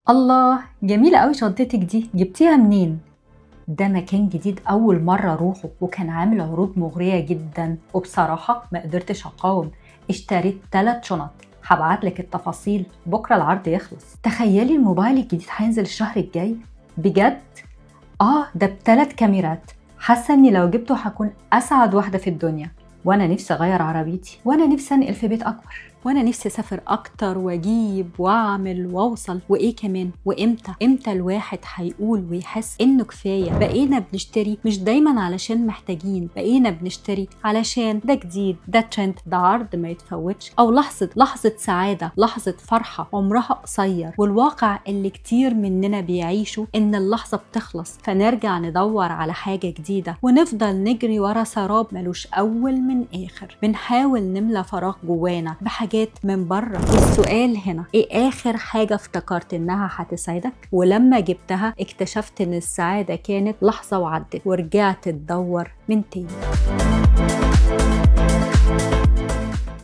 الله، جميلة قوي شنطتك دي، جبتيها منين؟ ده مكان جديد أول مرة أروحه، وكان عامل عروض مغرية جدا، وبصراحة ما قدرتش أقاوم. اشتريت 3 شنط، هبعتلك التفاصيل بكرة العرض يخلص. تخيلي الموبايل الجديد هينزل الشهر الجاي، بجد؟ آه، ده ب3 كاميرات. حاسة إني لو جبته هكون أسعد واحدة في الدنيا. وأنا نفسي أغير عربيتي، وأنا نفسي أنقل في بيت أكبر، وأنا نفسي أسافر أكتر وأجيب وأعمل وأوصل. وإيه كمان؟ وإمتى إمتى الواحد هيقول ويحس إنه كفاية؟ بقينا بنشتري مش دايما علشان محتاجين، بقينا بنشتري علشان ده جديد، ده ترند، ده عرض ما يتفوتش، أو لحظة سعادة، لحظة فرحة عمرها قصير. والواقع اللي كتير مننا بيعيشه إن اللحظة بتخلص، فنرجع ندور على حاجة جديدة ونفضل نجري ورا سراب ملوش أول من آخر. بنحاول نملى فراغ جوانا بحاجات من بره. والسؤال هنا، ايه اخر حاجة افتكرت انها هتسعدك ولما جبتها اكتشفت ان السعادة كانت لحظة وعدت ورجعت تدور من تاني؟